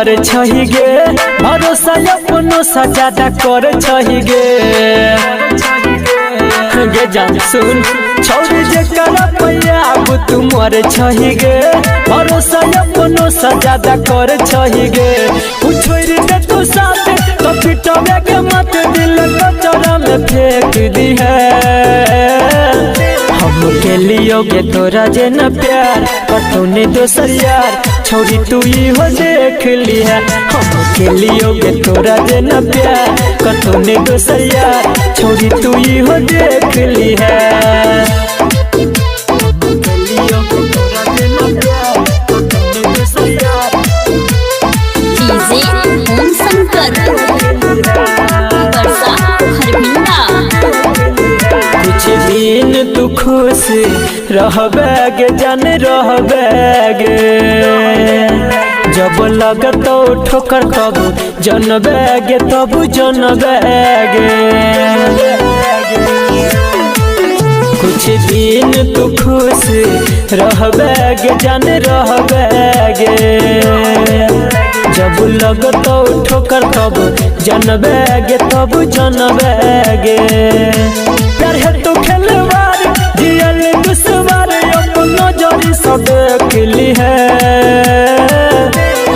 मर छही गे, भरोसा अपनो से ज्यादा कर छही गे। गे जान सुन छौरी जे करा पैया तू मर छही गे, भरोसा अपनो से ज्यादा कर छही गे। छोड़ दे तू साथ तो पिटवे के मत दिल कचरा में फेंक दी है। हम के लियो गे तोरा जे न प्यार कतौ ने दोसर यार, छोरी तू हो देख ली है। हम के लियो गे तोरा जे न प्यार कतौ ने दोसर यार, छोरी तू हो देख ली है। कुछ दिन तू खुश रहबे जान रहबे गे, जब लगतो ठोकर तब जनबे गे, तब जनबे गे। कुछ दिन तू खुश रहबे गे जान रहबे गे, जब लगतो ठोकर तब जनबे गे, तब जनबे गे। प्यार है तो खेलवार जियल दुश्मन अपनो जरी सब देख ली है।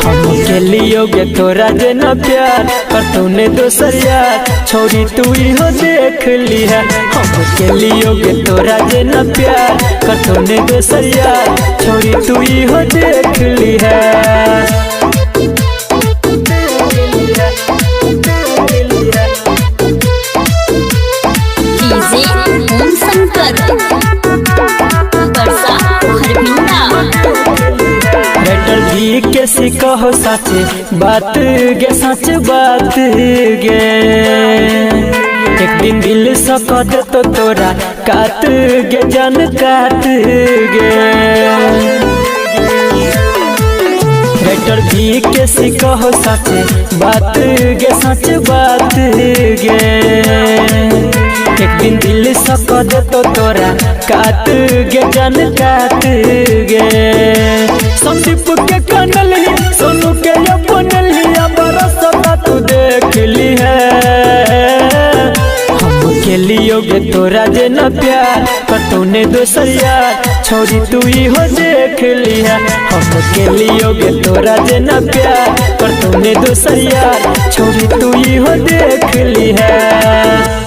हम के लियो गे तोरा जे न प्यार कतौ ने दोसर यार, छोरी तू हो देख ली है। हम के लियो गे तोरा जे न प्यार कतौ ने दोसर यार, छोरी तू हो देख ली है। कैसे कहो सच बात गे, सच बात गे। एक दिन दिल से कह दे तो तोरा कात गे जान कात गे। राइटर भी कैसे कहो सच बात गे, सच बात गे। एक दिन दिल से कह दे तो तोरा कात गे जान कात गे। संदीप के कनल ही सोनू के अपन लिया बरसता तू देख ली है। हम के लियो गे तोरा जे न प्यार कतौ ने दोसर यार, छोरी तू हो देख ली है। हम के लियो गे तोरा जे न प्यार कतौ ने दोसर यार, छोरी तू हो देख ली है।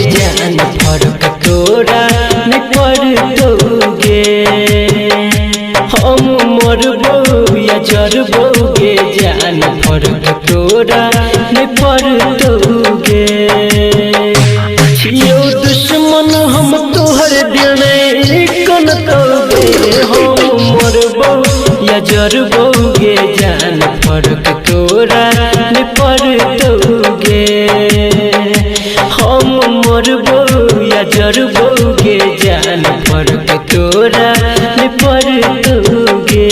जान फर्क तोरा न पड़तोगे, हम मरबो या जरबोगे, जान फर्क तोरा न पड़तोगे। छियो दुश्मन हम तोहर दिल कनतोगे, हम मरबो या जरबोगे, जान फर्क तोरा न पड़तोगे। हम मरबो या जरबोगे, जान फर्क तोरा न पड़तोगे।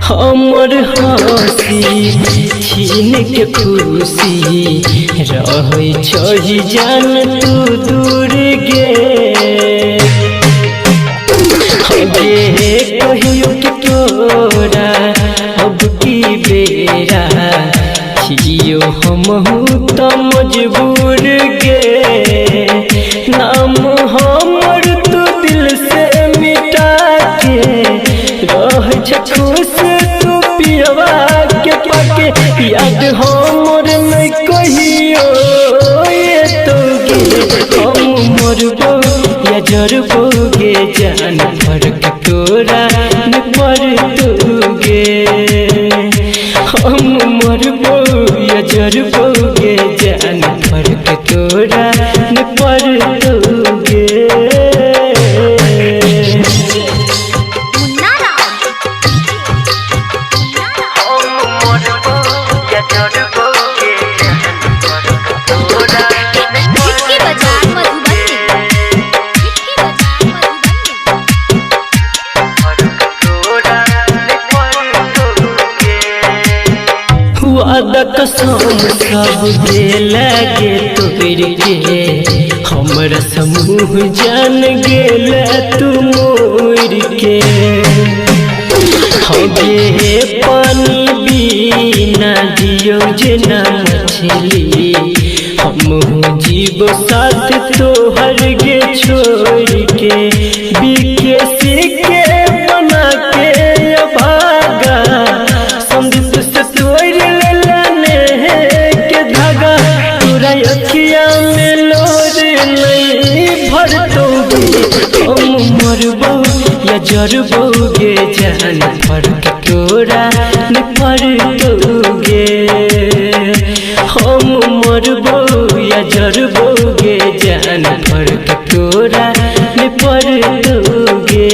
हमर हंसी छीन के खुशी रहै छही जान तू दूर गे, गे कहियो के तोरा अब की बेरा छियो हमहू त मजबूर गे। नाम हमर तू दिल से मिटा के रह खुश तू पियवा के पाके, याद हमर नहीं कहियो ये तो गे। हम मरबो या जरबो गे, जान फर्क तोरा न कसम सब गेल गे तोड़ के, हमरा समूह जान गेल तू मोर के। गे पानी बिना जियो जेना मछली, हम जीव साथ तोहर गे छोड़ के। बीके सीके बना के भागा, संदीप से तोड़ लेने के धागा। तोरा अखिया में लोर नहीं भरतोगे, हम मरबो या जरबोगे जान फर्क तोरा न पड़तोगे। हम मरबो या जरबोगे जान फर्क तोरा न पड़तोगे।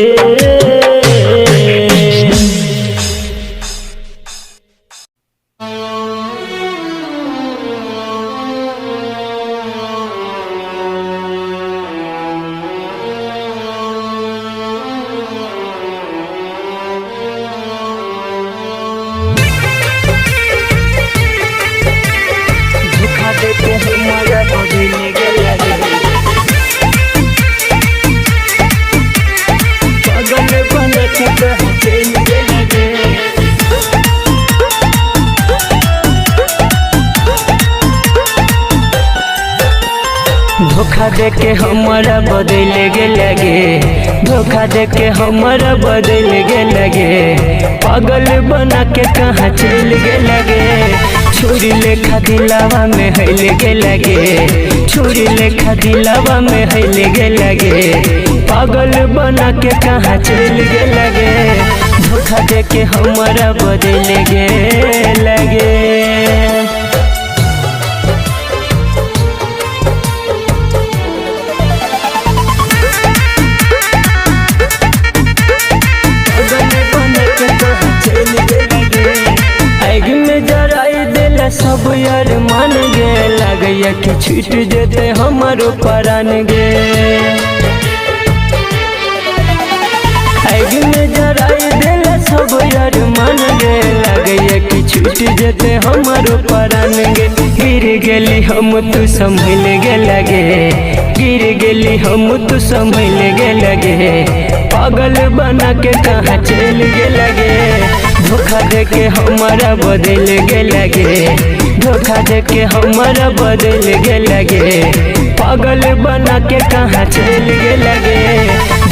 धोखा देते हमारा बदल गेल पागल बना के चल गेल गे। धोखा देके हमारा बदल गेल गे, धोखा देके हमारा बदल गेल गे। पागल बना के कहाँ चल गेल गे, छुरी लेखा दिलावा में हिल गेल गे, छुरी लेखा दिलावा में हिल गेल गे। पागल बना के कहाँ चल गेल गे, धोखा देके हमारा बदल गेल गे। आग में जराई दिल सब यार मान गे, लगैया कि छूट जेते हमारो परान गे। आग में जराई दिल सब यार मान गे, लगैया कि छूट जेते हमारो परान गे। गिर गेली हम तू संभल गेल गे, गिर गेली हम तू संभल गेल गे। पागल बना के कहाँ चल गेल गे, धोखा देके हमारा बदल गेल गे, धोखा देके हमारा बदल गेल गे। पागल बना के कहाँ चल गेल गे,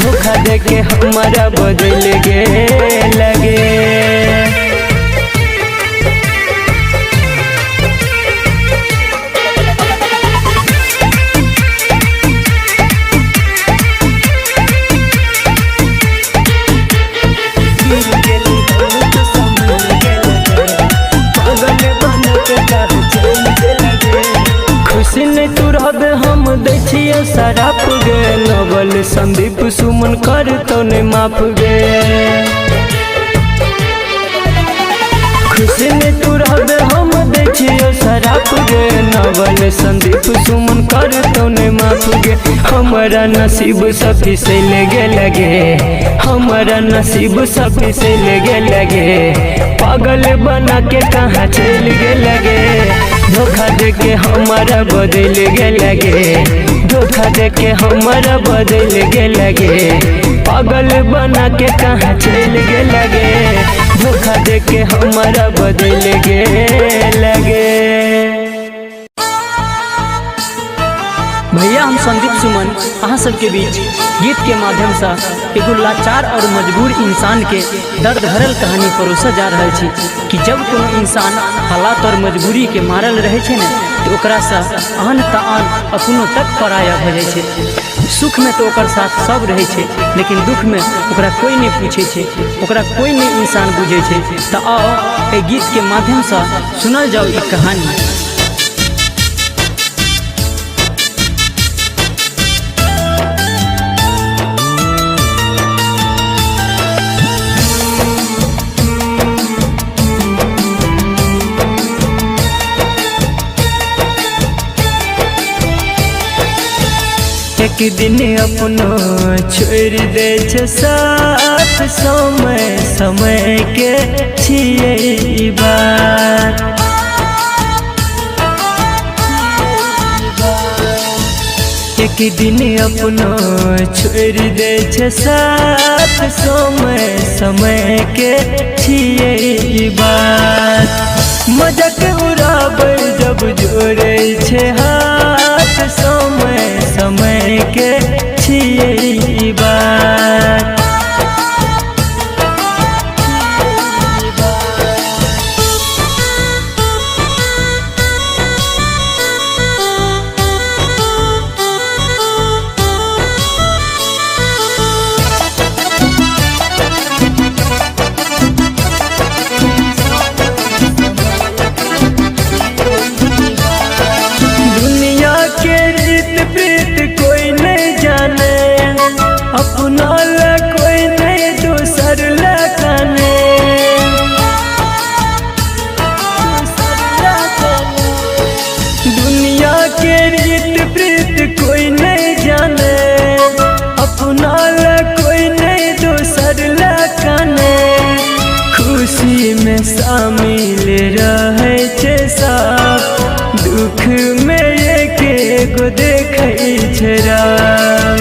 धोखा देके हमारा बदल गेल गे। खुशी नहीं तू रहबे हम दै छियै शराप गे, नवल संदीप सुमन कर तो नहीं माफ गे। खुशी नहीं तू रहबे हम दै छियै शराप गे, नवल संदीप सुमन कर तो नहीं माफ गे। हमारा नसीब सब फिसल गेल गे, हमारा नसीब सब फिसल गेल गे। पागल बना के कहाँ चल गेल गे, धोखा देके हमारा बदल गेल गे, धोखा देके हमारा बदल गेल गे। पागल बना के कहाँ चल गेल गे, धोखा देके हमारा बदल गेल गे। भैया हम संदीप सुमन अहाँ सबके बीच गीत के माध्यम से एगो लाचार और मजबूर इंसान के दर्द भरल कहानी परोसा जा रहा छी कि जब कोनो इंसान हालात और मजबूरी के मारल रहे छै ने तो ओकरा से आन त आन अपनो तक पराया भऽ जाइ छै। सुख में तो ओकर साथ सब रहे छै, लेकिन दुख में ओकरा कोई नहीं पूछे छै, ओकरा कोई नहीं इंसान बुझे छै। तो आओ एहि गीत के माध्यम से सुनल जाओ ई कहानी। एक दिन अपनो छोड़ दे छे साथ, समय समय के छियै बात। एक दिन अपनो छोड़ि दै छै साथ। समय समय के छियै ई बात। मजाक उड़ाबै जब जोड़ै छै हाथ। समय समय के छियै ई बात। दुनिया के रीत प्रीत कोई नहीं जाने, अपना ला कोई नहीं दूसर ला काने। दुनिया के रीत प्रीत कोई नहीं जाने, अपना ला कोई नहीं दूसर ला काने। खुशी में शामिल रहे छै सब, दुख में एक एगो देखै छै राह।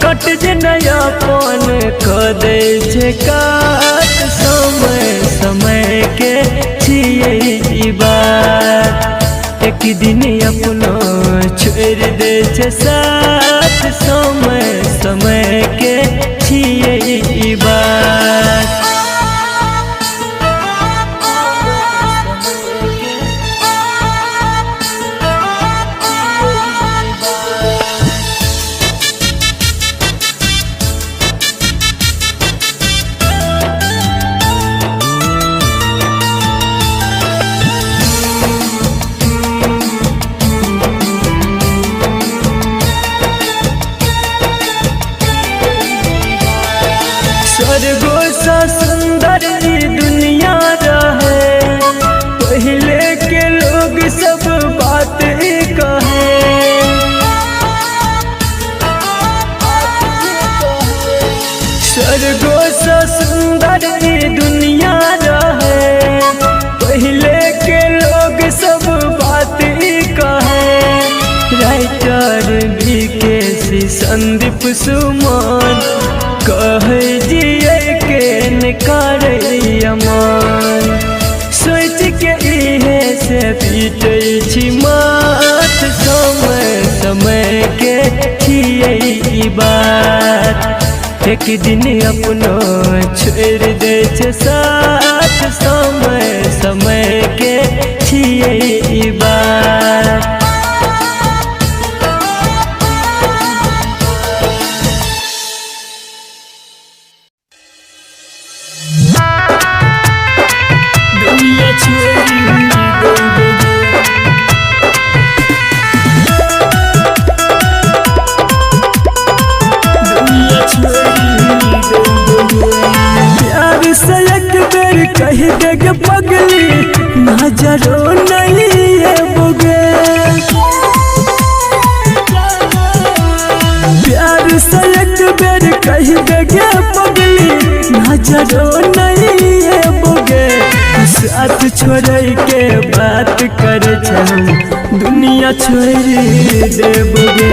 कट जे नया पन क दै छै काट। समय समय के छियै ई बात। एक दिन अपनो छोड़ि दै छै साथ। समय समय के छियै ई बात। स्वर्गो सा सुंदर ई दुनिया रहे, पहले के लोग सब बात ही कहे। स्वर्गो सा सुंदर ई दुनिया रहे, पहले के लोग सब बात ही कहे। राइटर भी के सी संदीप सुमन कहै जियै के न करै अमन। सोच के इहे से पीटै छी माथ। समय समय के छियै ई बात। एक दिन अपनो छोड़ि दै छै साथ। समय समय के छियै ई बात। दुनिया छोड़ी देबे। दुनिया छोड़ी देबे। प्यार से एक बेर कह देगे पगली, नजरो नहीं आबोगे। प्यार से एक बेर कह देगे पगली, नजरो नहीं आबोगे। साथ छोड़ै के बात करे छौ, दुनिया छोड़ि देबोगे।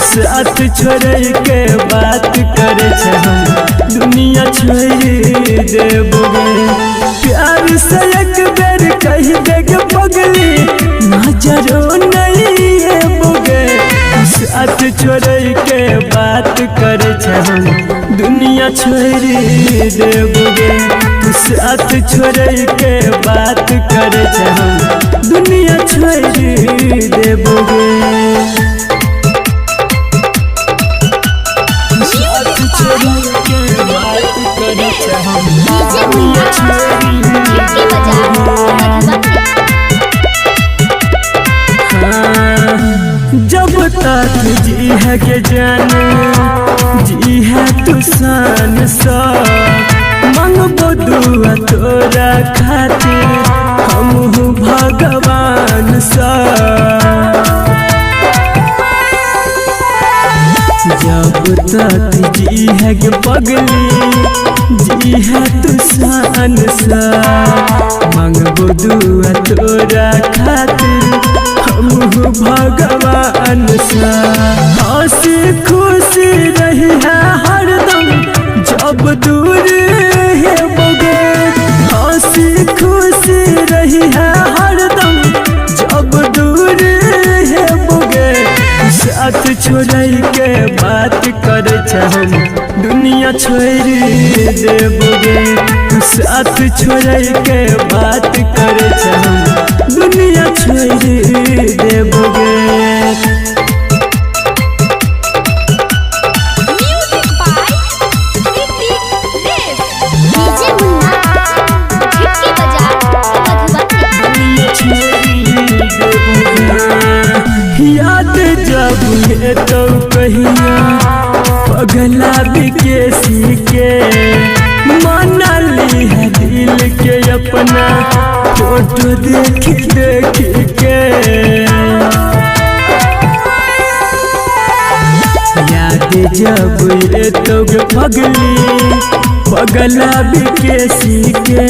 साथ छोड़ै के बात करे छौ, दुनिया छोड़ि देबोगे। प्यार से एक बेर कह देगे पगली, नजरो नहीं आबोगे। साथ छोड़ै के बात करे छौ, दुनिया छोड़ि देबोगे। साथ छोड़ै के बात करे छौ, दुनिया छोड़ि देबोगे। साथ छोड़ै के बात करे छौ, डीजे मुन्ना चिट्टी बजा मधुबनी। जब तक जी है के जाने, जी है तू सान सा। मंगबो दुआ तोरा खातिर हमहु भगवान सा। जब तक जी है के पगली, जी है तू सान सा। मंगबो दुआ तोरा खातिर हमहु भगवान सा। हंस हंसी खुशी रही है हरदम जब दूर है बगे। हंसी खुशी रही है हरदम जब दूर है बगे। साथ छोड़ै के बात करे हम दुनिया छोड़ देबोगे। साथ छोड़ै के बात करे हम दुनिया छोड़ देबोगे। Music by Hrithik Dev. DJ Munna Chhitki Bazar Madhubani. याद जब ये तो कहिया पगला बिकेसी के माना ली है दिल के अपना फोटो देख देख के। याद जब ये तो पगली पगला बिकेसी के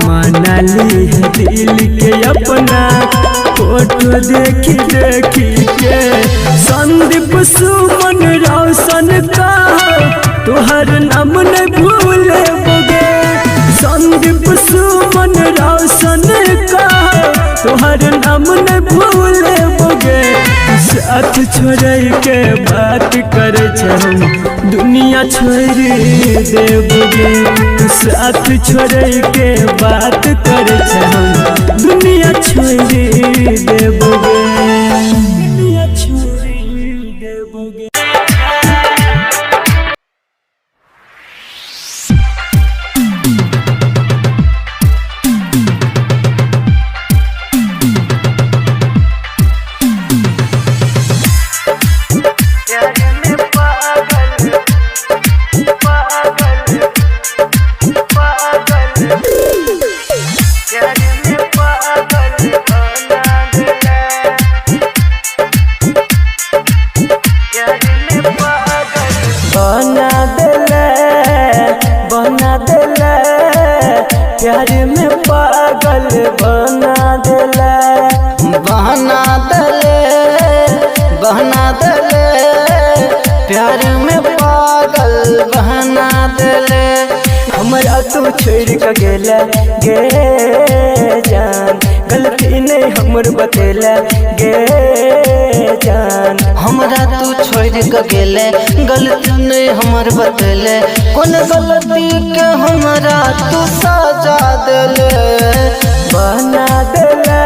माना ली है दिल के अपना फोटो देख देख के। संदीप सुमन रोशन का तुहर नाम नहीं भूले बोगे। संदीप सुमन रोशन का तुहर नाम नहीं भूले बोगे। साथ छोड़ै के बात करे हम दुनिया छोड़ देबोगे। साथ छोड़ै के बात करे हम दुनिया छोड़ देबोगे। दुनिया छोड़ देबोगे। बना देले बना देले प्यार में पागल बना देले। बहना दले बहना दले प्यार में पागल बहना दले। हमरा तू छोड़ के गेला गे जान गलती नहीं हमर बतेला गे जान। हमरा तू छोड़ के गेले गलती नहीं हमर बतेले। कौन गलती के हमरा तू सजा देले। बना देले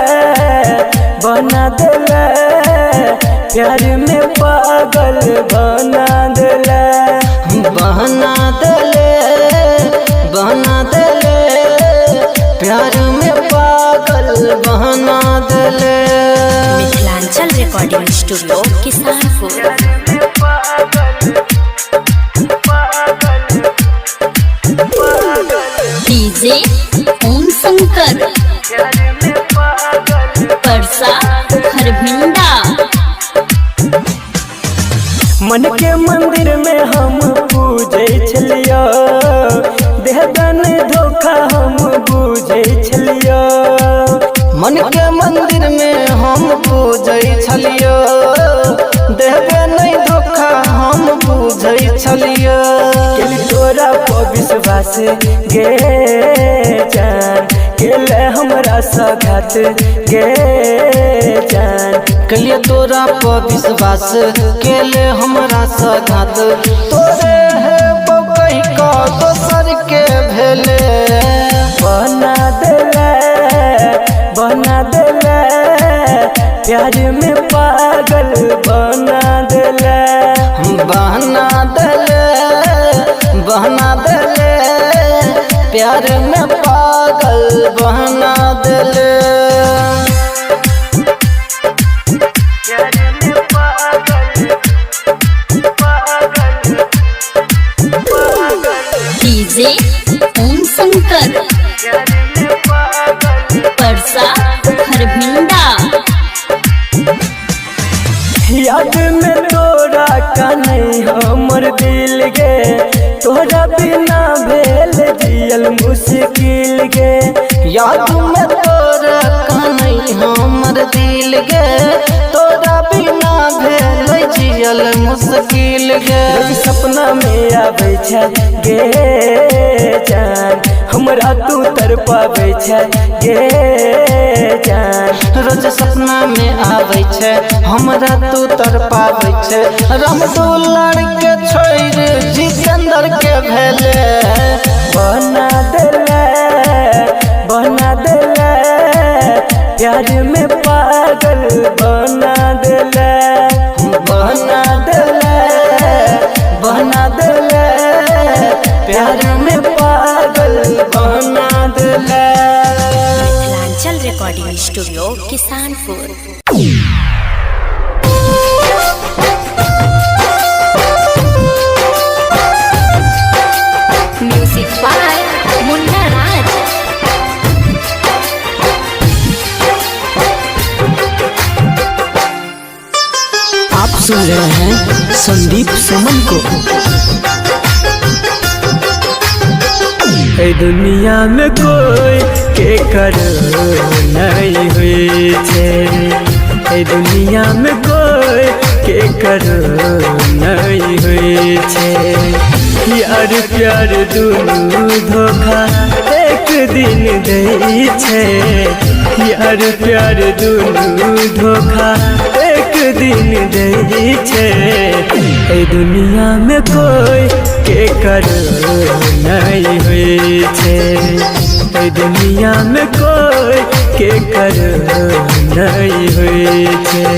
बना देले प्यार में पागल बना देले। बहना दले बहना दले प्यार में पागल बहना दले। Mithilanchal recording studio Kisanpur. DJ Om Shankar Parsa Harbhinda. मन के मंदिर में हम पूजै छलियो देहदन धोखा हम बुझै छलियो। मन के मंदिर में हम पूजै छलियो देहबे नहीं धोखा हम बुझै छलियो। केली तोरा पर विश्वास गे जान केले हमरा सघात गे जान। केलिए तोरा पर विश्वास केले हमरा सघात। तोरे है कहि का दोसर के भेले। बना देले बना देले प्यार में पागल बना देले। बहना दले बहना दले प्यार में पागल बहना दले। डीजे ओम शंकर परसा हरभिंडा। याद में तोरा काने हमर दिल गे तोरा बिना भेल जियल मुश्किल गे। याद में तोरा काने हमर दिल गे तोरा बिना भेल जियल गे। रोज सपना में आबै छै गे जान, हमरा तू तड़पाबै छै गे जान। रोज सपना में आबै छै हमरा तू तड़पाबै छै। रामदुलार के छोड़ि जितेंद्र के भेले। बना देले बना देले प्यार में पागल बना देले। बना देले बना देले प्यार में पागल बना देले। Mithilanchal recording studio Kisanpur. Music by Munna Raj. आप सुन रहे हैं संदीप सुमन को। ए दुनिया में कोई के करो नहीं हुई छे। ए दुनिया में कोई के करो नहीं हुई छे। यार प्यार दुनू धोखा एक दिन दै छे। यार प्यार दुनू धोखा एक दिन दै छे। ए दुनिया में कोई के करो नहीं हुई छे। ए दुनिया में कोई के करो नहीं हुई छे।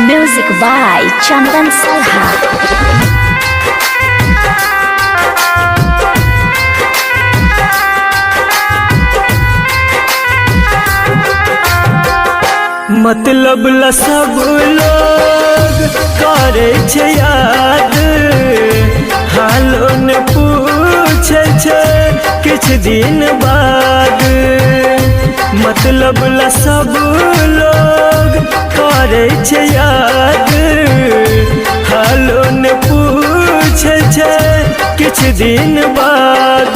म्यूजिक बाय चंदन सलहा। मतलब ला सब लोग करे छे याद, हालो ने पूछे छे किछ दिन बाद। मतलब ला सब लोग करे छे याद, हालो ने पूछे छे किछ दिन बाद।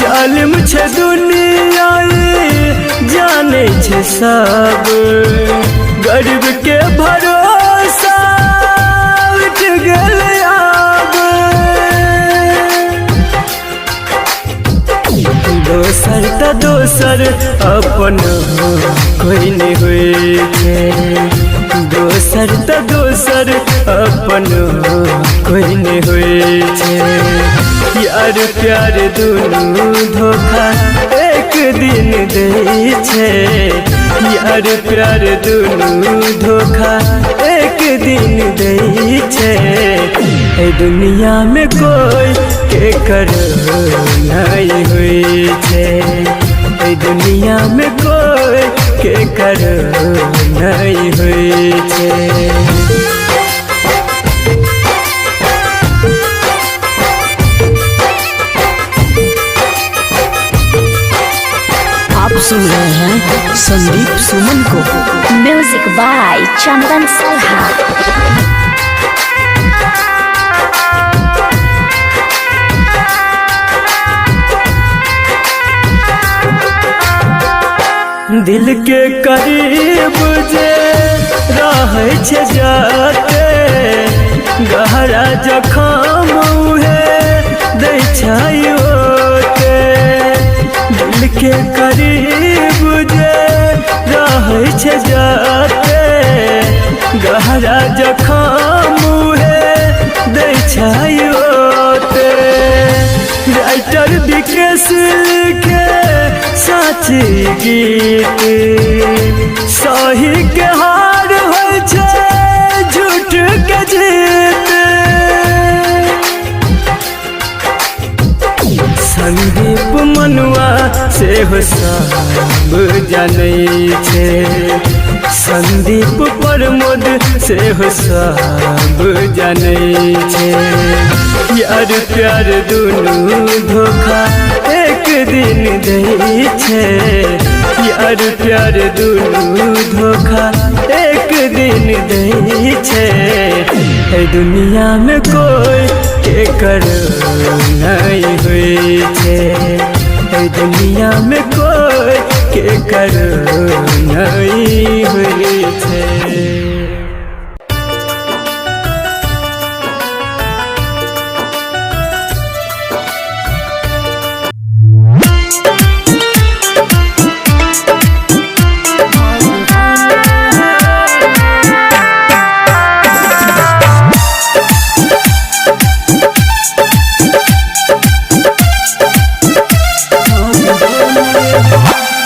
जालिम छे दुनिया जाने छे सब, गरीब के भरोसा उठ गेल आब। दोसर त दोसर अपन कोई नहीं हुई छे। दोसर त दोसर अपन कोई नहीं हुई छे। यार प्यार दुनू धोखा एक दिन दै छे। यार प्यार दुनू धोखा एक दिन दै छे। ए दुनिया में कोई के करो नहीं हुई छे। ए दुनिया में कोई के करो नहीं हुई छे। आप सुन रहे हैं संदीप सुमन को। म्यूजिक बाय चंदन सलहा। दिल के करीब जे रहै छे जाते, गहरा जखम उहे दै छै ओते। दिल के करीब जे रहै छे जाते, गहरा जखम उहे दै छै ओते। राइटर विकेश लिखे साची गीत, सही के हार होइ छे झूठ के जीत। संदीप मनुआ सेहो सब जानै छे। संदीप प्रमोद सेहो सब जानै छे। यार प्यार दुनू धोखा एक दिन दै छे। यार प्यार दुनू धोखा एक दिन दै छे। है दुनिया में कोई के करो नहीं हुई छे, है दुनिया में कोई के करो नहीं हुई छे।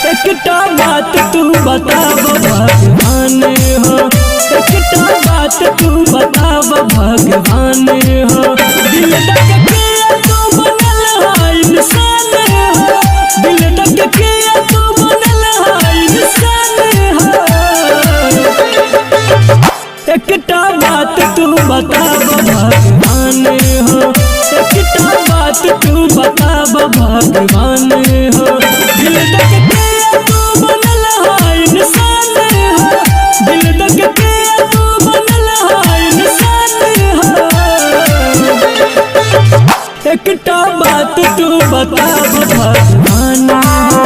एकटा बात तू बताब भगवान हो, एकटा बात तू बताब भगवान हो, दिल तक के तू बनल है इंसान हो, दिल तक के तू बनल है इंसान हो। एकटा बात तू बताब भगवान हो, एकटा बात तू बताब भगवान हो, दिल तक के तू बनल है इंसान हो, दिल तक के तू बनल है इंसान हो। एकटा बात तू बताब भगवान हो,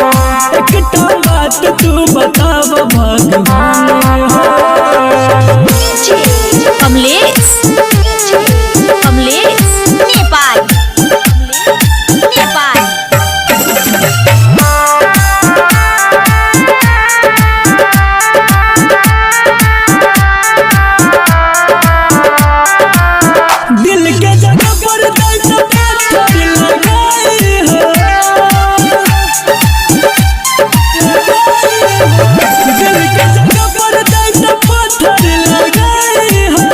एकटा बात तू बताब भगवान हो। कमलेश कमलेश नेपाल नेपाल। दिल के जगह पर दर्द पाथर लगाई हो, दिल के जगह पर दर्द पाथर लगाई हो,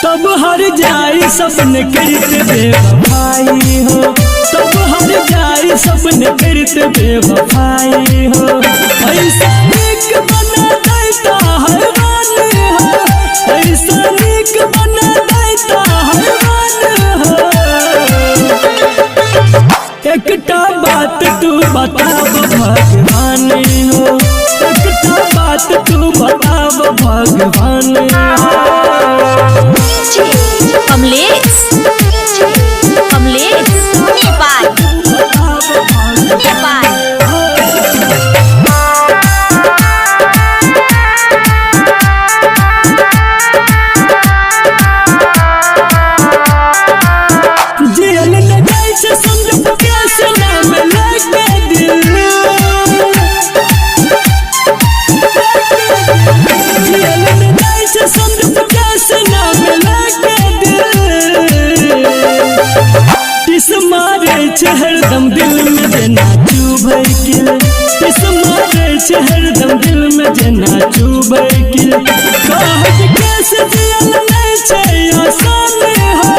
तब हर जाई सपन करत बेवफाई हो, तब हर जाई सपन करत बेवफाई हो, ऐसा नीक बना देता हैवान हो, ऐसा नीक बना देता हैवान हो। एकटा बात तू बताब भगवान हो, एकटा बात तू बताब भगवान हो। कमलेश कमलेश नेपाल नेपाल। जियल न जाय छै संग प्यास नाम लेके दिल, जियल न जाय छै संग प्यास नाम लेके दिल, टिस मारे छै हरदम दिल में जेना चुभै किल, टिस मारे छै हरदम दिल में जेना चुभै किल, कहै छै कैसे जियल नहि छै आसान हो,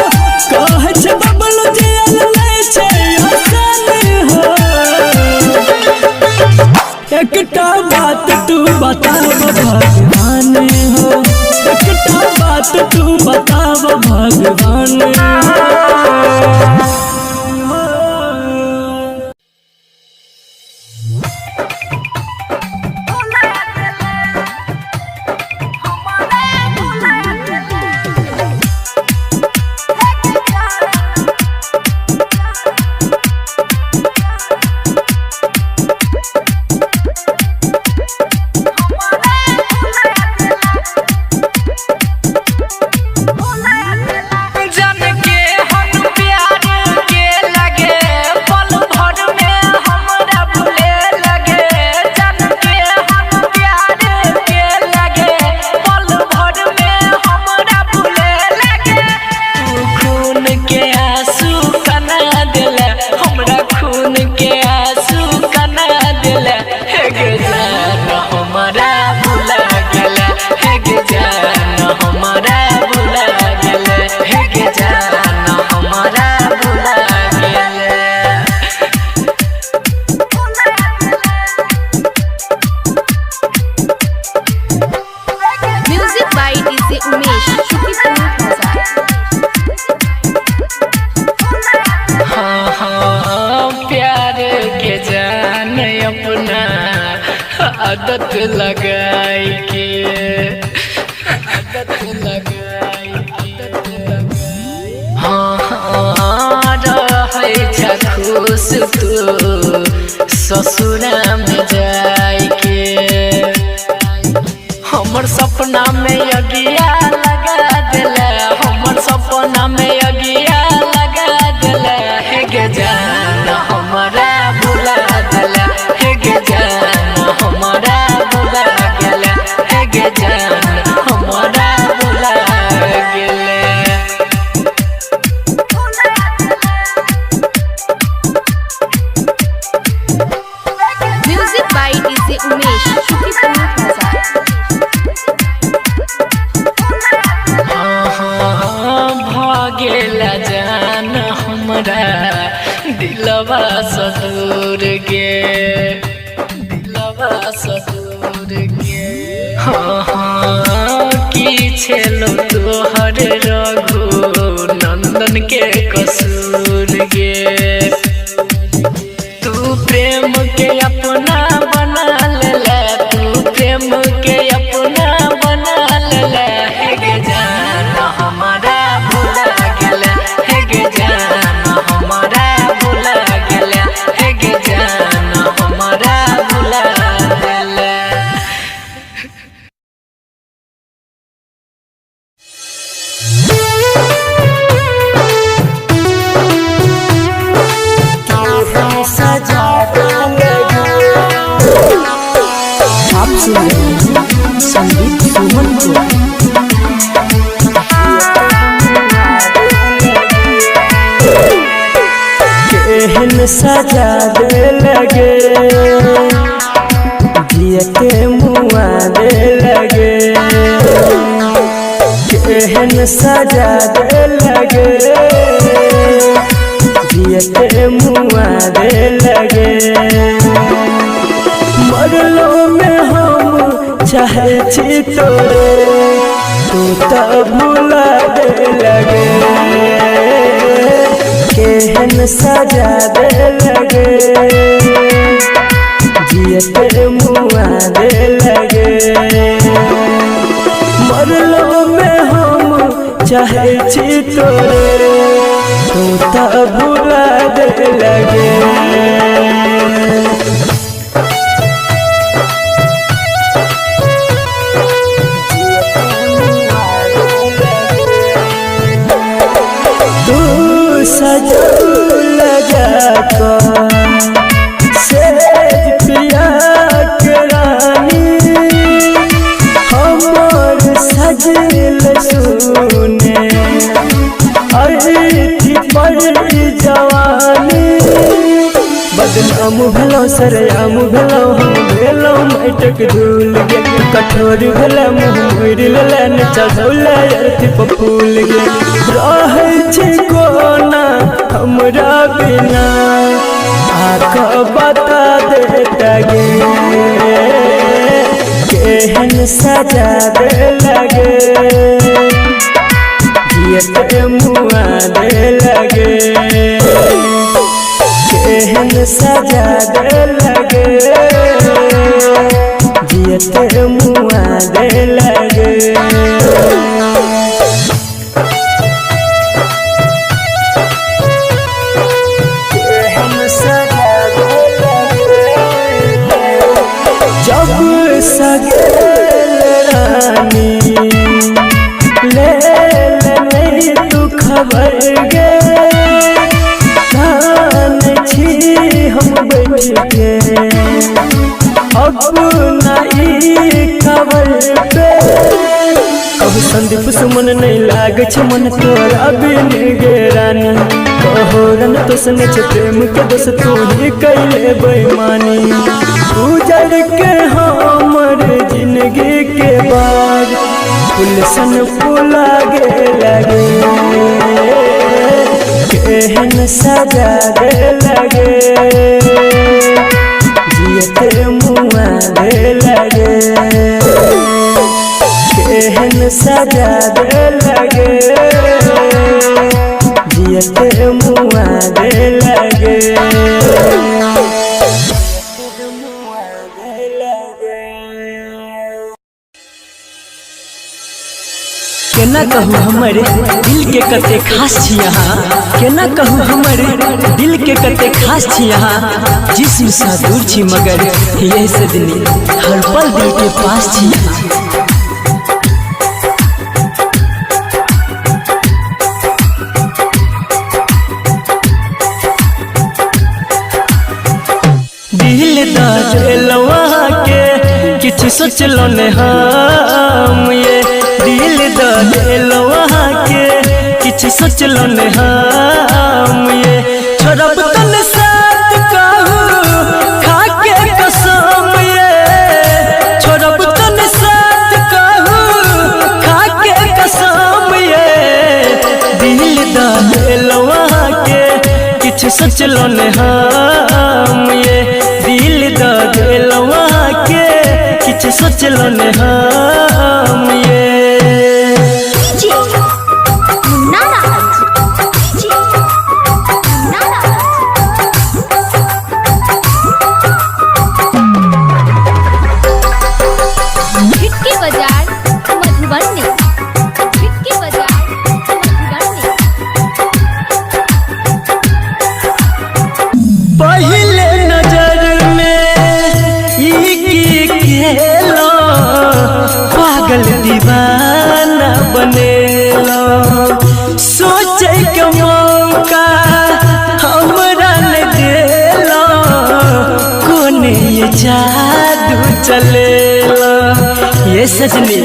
कहै छै बबलू जियल नहि छै आसान हो। एकटा बात तू बताब भगवान हो, एकटा बात तू बताब भगवान हो। जन के हम प्यार के लगे पल भर में हमरा भूले लगे, जन के हम प्यार के लगे पल भर में हमरा भूले लगे, तू खून के आंसू कना दिले हमरा, खून के आंसू कना दिले, हे गे जान हमरा भुला गेले, हे गे जान हमरा भुला गेले, हे गे जान हमरा भुला गेले। Music by DJ Umesh Shukipur बाजार। हाँ हाँ प्यार के जान अपना आदत लगाई के, आदत तू ससुरा में जाइके। हमर सपना में अगिया लगा दिले, हमर सपना में अगिया लगा दिले, हे गे जान हमरा भुला दिले, हे गे जान हमरा भुला गेले, हे गे जान हमरा भुला गेले। Music by DJ Umesh Shukipur बाजार। भगेल जान हमरा दिलवा सदूर गे, दिलवा सदूर गे। हाँ हाँ की छेलो तोहर रघु नंदन के कसूर गे। तू प्रेम के अपना बना ले, तू प्रेम के अपना बना ले, हे गे जान हमरा भुला गेले, हे गे जान हमरा भुला गेले, हे गे जान हमरा भुला गेले। आप सुन रहे हैं संदीप सुमन को। केहन सजा दे लगे, जियते मुआ दे लगे, केहन सजा दे लगे, जियते मुआ दे लगे। मरलो में हम चाहे छी तोरे, तू तो भुला दे लगे, केहन सजा दे लगे, जियते मुआ दे लगे। मरलो में हम चाहे छी तोरे, तू तो भुला दे लगे। तू सजौल जाको सेज पिया के रानी, हमर सजल सुने अर्थी पर जवानी। बदनाम भेलौ सरयाम भेलौ हम भेलौ माटिक धूल गे, कठोर भेलै मुँह मोड़ि लेलै चढ़ौलै अर्थी पर फूल गे। रहै छी कोना हमरा बिना आके बता देता गे, केहन सजा दे लगे, जियते मुआ दे लगे, केहन सजा दे लगे, जियते मुआ दे लगे। जब सगेल रानी ले ले तू खबर गे, कान छी हम बैठ के अपना ई खबर पे। अब संदीप सुमन नहीं लाग छे मन तोरा बिन गे रानी, कहो रन तो सने छे प्रेम के दोष तू ही कैले बेईमानी। उजड़ के हमर जिंदगी के बाग फूल सन फूला गे लगे, केहन सजा दे लगे, जियते मुआ दे लगे, केहन सजा दे लगे, जियते मुआ दे लगे। केना कहू हमर दिल के कते खास छी अहाँ, केना कहू हमर दिल के कते खास छी अहाँ। जिस्म सा दूर छी मगर यही सजनी हर पल दिल के पास छी अहाँ। दिल दलवा के किछु सोचलो ने हम ये, दिल दलवा के किछु सोचलो ने हम ये। छोड़ब तन साथ कहू खा के कसम ये, छोड़ब तन साथ कहू खा के कसम ये। दिल दलवा के किछु सोचलो ने हम ये, दिल दलवा के किछु सोचलो ने हम ये। DJ Munna Raj, DJ Munna Raj. Bhitki Bazar Madhubani, Bhitki Bazar Madhubani. पहले नजर में ई की खेलो, पागल दीवाना बनेलो। सोचे के मौका हमरा न देलो, कोने ये जादू चलेलो। ये सजनी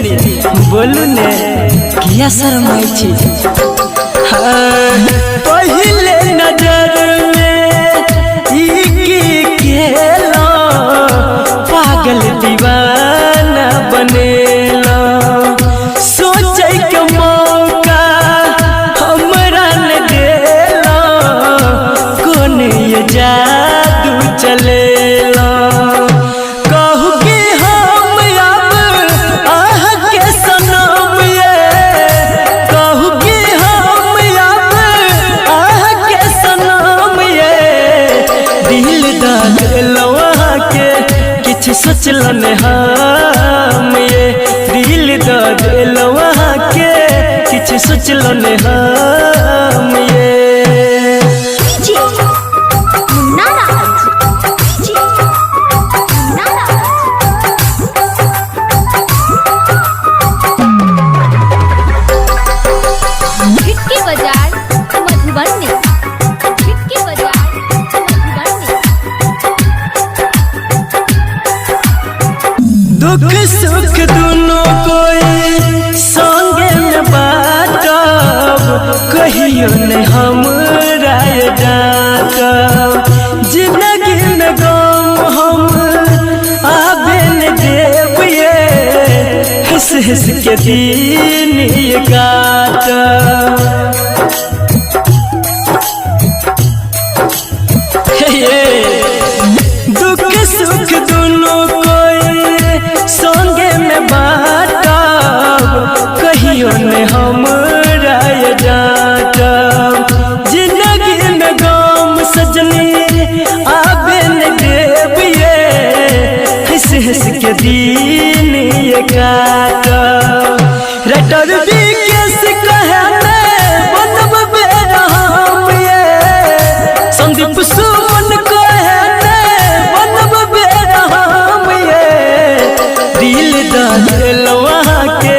बोलू ने किया शरमाई छी। हाँ, पहले नजर में ई की खेलो, पागल दीवाना बनेलो। सोचे के मौका हमरा न देलो, कोने ये जादू चलेलो। कहू कि हम अब आह के सनम ये, कहू कि हम अब आह के सनम ये। दिल दलवा के किछु सोचलो ने हम ये, दिल दलवा के किछु सोचलो ने हम ये। DJ Munna Raj, DJ Munna Raj. Bhitki Bazar Madhubani, Bhitki Bazar Madhubani. दुख सुख दोनों कोई संगे में बाटब, कहियो न हम राय डाटब। जिंदगी में गम हम आबे न देब ये, हंस हंस के दिन ये काटब। ये दुख सुख दोनों कोई संगे में बाटब, कहियो न हम राय डाटब। जिंदगी में गम सजनी आबे न देब ये, हंस हंस के दिन ये काटब। रटर भी केस कहे ने बनब बेरहम ये, संदीप सुमन कहे ने बनब बेरहम ये। दिल दलवा के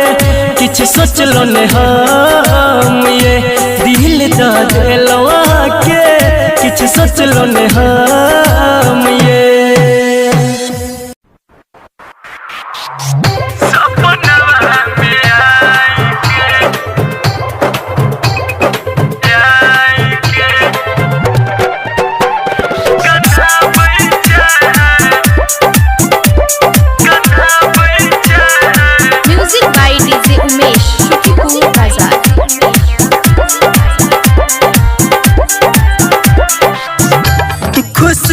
किछु सोचलो ने हम ये, दिल दलवा के किछु सोचलो ने हम ये। Music by DJ Umesh, Sukhipur Bazar. खुश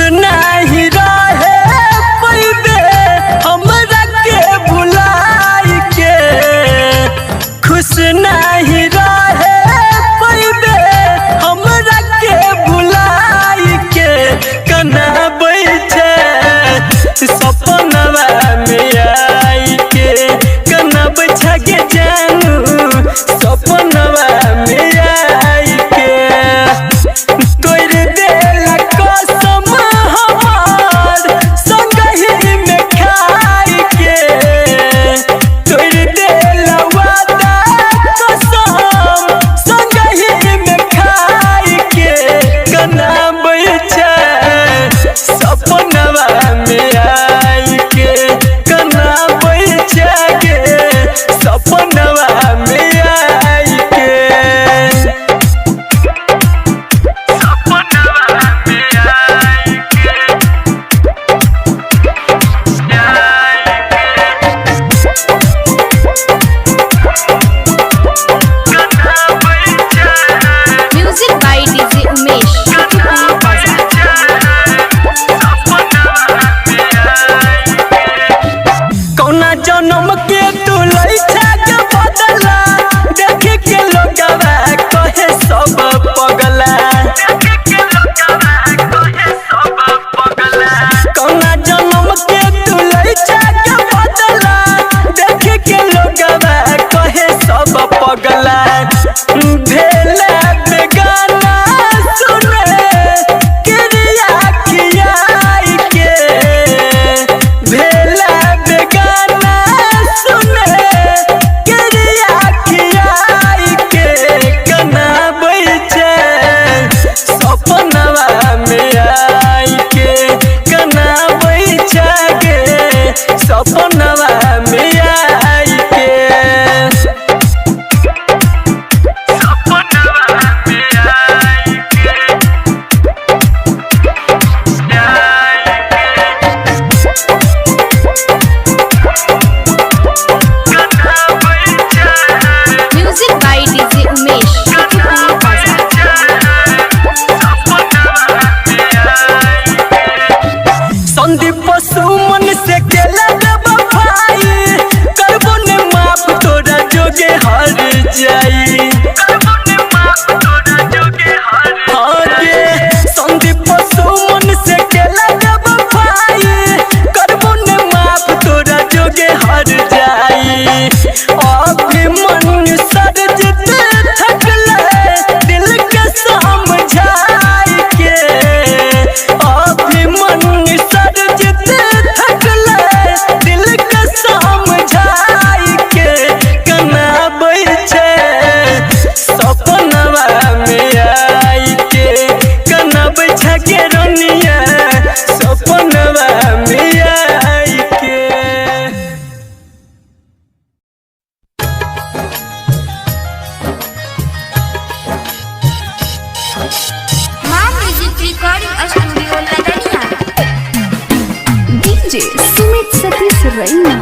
Raina.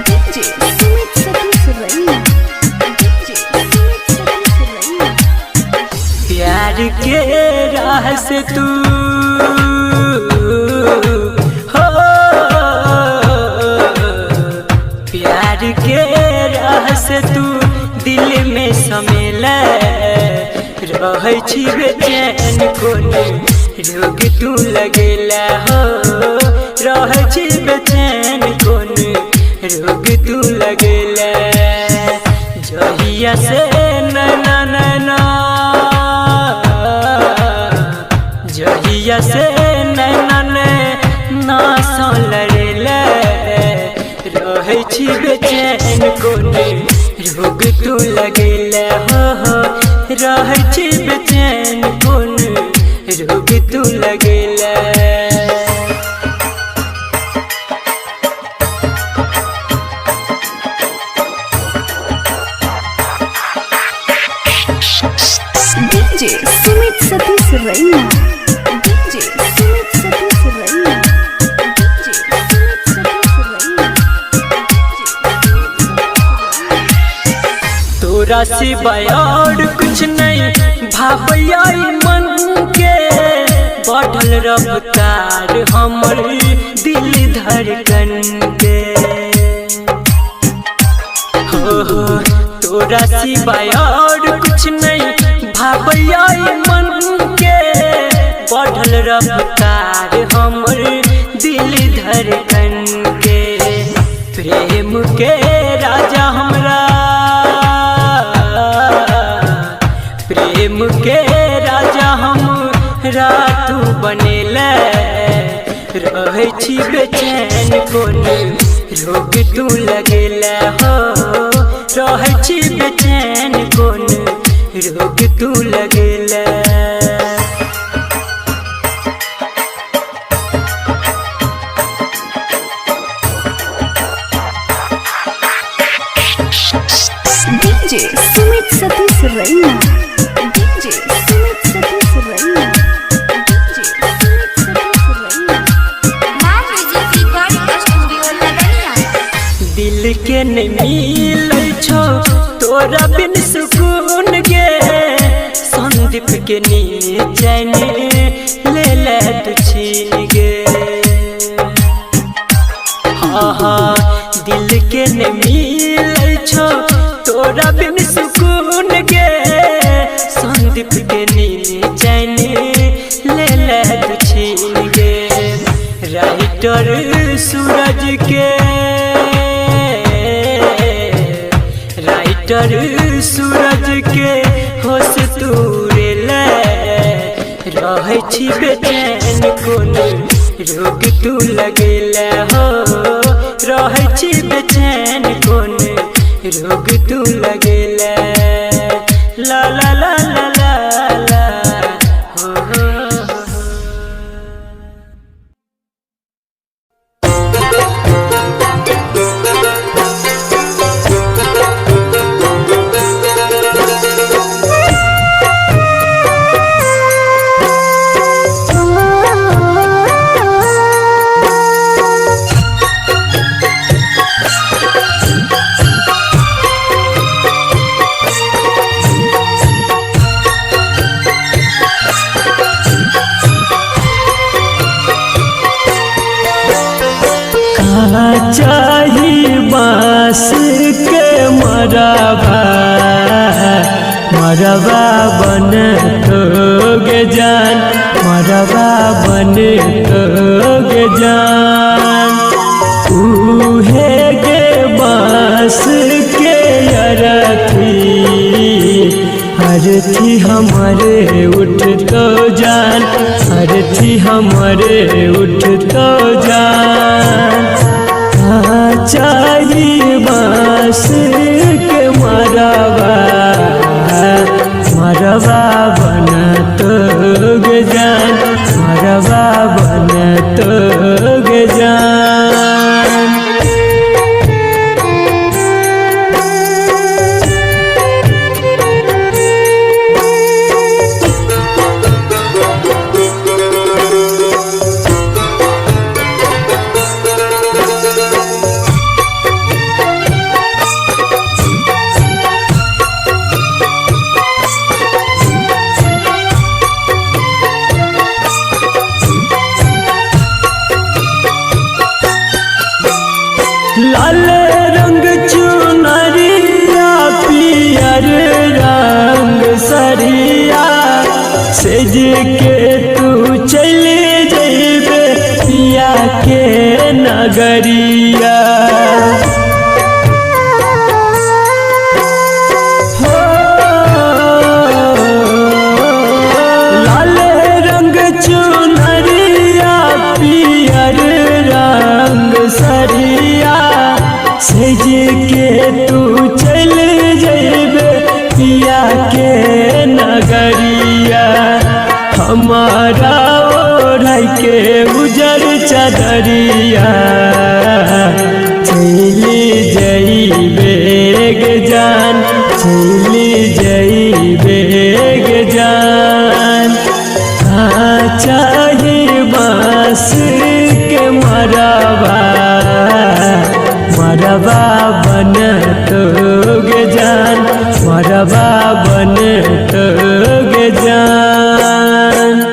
DJ Sumit Satish Raina. DJ Sumit Satish Raina. प्यार के राह से तू हो, प्यार के राह से तू दिल में समेला, रहै छी बेचैन कोने रोग तू लगेला हो, रहै छी बेचैन कोने रोग तू लगेला। जहिया से नैना नैना, जहिया से नैना नैना सँ लड़ेले, रहै छी बेचैन कोने रोग तू लगेले हो, हो रहै छी बेचैन कोने रोग तू लगेले। DJ Sumit Satish Raina. DJ Sumit Satish Raina. DJ Sumit Satish Raina. तोरा सिवाय और कुछ नहीं भावैया मन के, बढ़ल रफ्तार हमर दिल धड़कन के हो, हो तोरा सिवाय और कुछ नहीं भावैया मन के, बढ़ल रफ्तार हमर दिल धड़कन के। प्रेम के राजा हमरा, प्रेम के राजा हम रातू बनेले, रहै छी बेचैन कोने रोग तू लगेले हो, रहै छी बेचैन कोने रोग तू लगेले। DJ Sumit Satish Raina. DJ Sumit Satish Raina. DJ Sumit Satish Raina. माँ म्यूजिक रिकॉर्डिंग स्टूडियो लगनिया। दिल के नहीं मिलै छौ तोरा बिन सुकून गे, संदीप के नींद चैन ले ले तू छीन गे। हाँ हाँ दिल के नहीं मिलै छौ तोरा बिन सुकून गे, संदीप के नींद चैन ले ले तू छीन गे। राइटर सूरज के, राइटर सूरज के होश तूरे ले, रहै छी बेचैन कोने रोग तू लगेले हो, रहै छी बेचैन कोने रोग तू लगेले। ला ला ला ला ला ला हो, हो, हो। चाही बांस के मरबा, मरबा बन तोगे जान, मरबा बन तोगे जान। उहे गे बांस के अरथी, अरथी हमारे उठ तो जान, अरथी हमारे उठ तो जान। चाही बांस के मरबा, मरबा बन तोगे जान, मरबा बन तोगे जान। चली जइबे गे जान। चाही बांस के मरबा, मरबा बन तो गे जान, मरबा बन तो गे जान।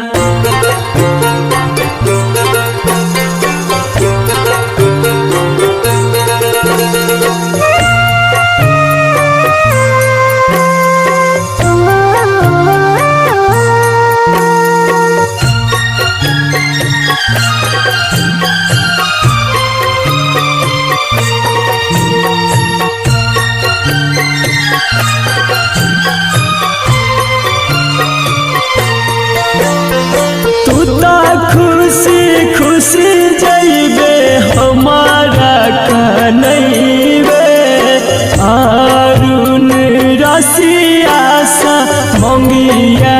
तू तो खुशी खुशी जइबे हमारा कनैबे, अरुण रसिया सा मंगिया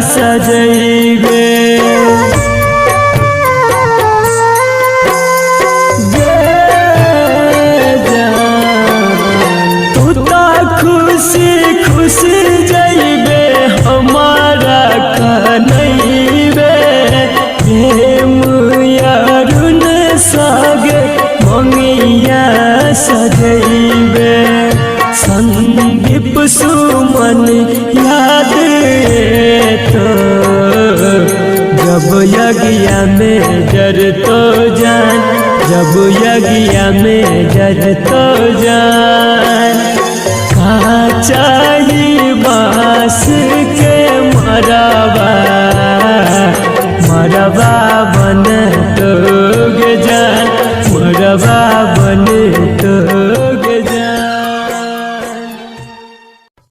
सजैबे। गे जान, तू तो खुशी खुशी जइबे हमारा कनैबे, प्रेम अरुण सागे मंगिया सजैबे। संदीप सुमन याद तो जब यज्ञ में जर तो जान, जब यज्ञ में जर तो जान। कहाँ चाही बांस के मरबा, मरबा बन तो गे जान, मरबा बन